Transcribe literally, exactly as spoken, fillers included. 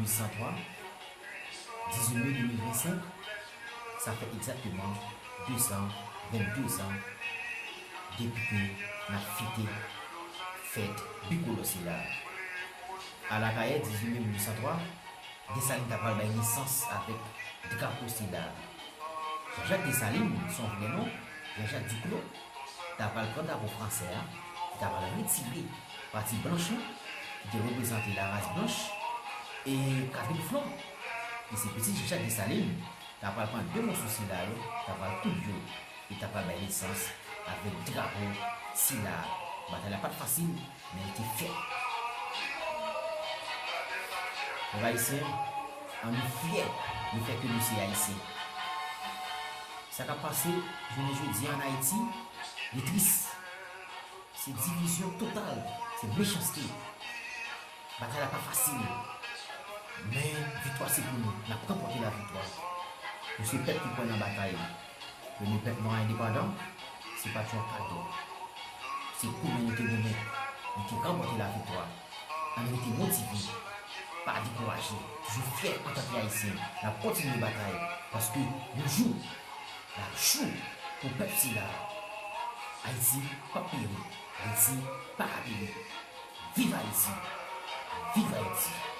San twa, dizuit me de mil vennsenk, sa fè egzakteman de san venndezan depi ke n ap fete fèt bikolò sila a. Alakayè, dizuit me mil uit san twa, Desalin ta pral bay nesans avèk drapo sila a. Jean-Jacques Dessalines, son vrè non, Jean-Jacques Duclos, ta pral pran drapo fransè a, li ta pral retire pati blanch lan, ki te reprezante laras blanch, e Catherine Flon, ki se pitit Jean-Jacques Dessalines, ta pral pran de moso sila yo, ta pral koud yo, e ta pral bay nesans avèk drapo sila a. Batay la pa t fasil, men l te fèt. Pèp ayisyen, ann nou fyè le fè ke nou se Ayisyen. Sa k ap pase jounen jodi a ann Ayiti, li tris. Se divizyon total, se mechanste. Batay la pa fasil, men viktwa se pou nou. N ap ranpòte laviktwa. Nou se pèp ki kwè nan batay. Premye pèp nwa endepandan, se pa t yon kado. Se goumen nou te goumen, nou te ranpòte laviktwa. Ann rete motive, pa dekouraje, toujou fyè antanke Ayisyen. N ap kontinye batay, paske yon jou, l ap jou pou pèp sila a. Ayiti p ap peri, Ayiti pa ka peri. Viv Ayiti! Viv Ayiti!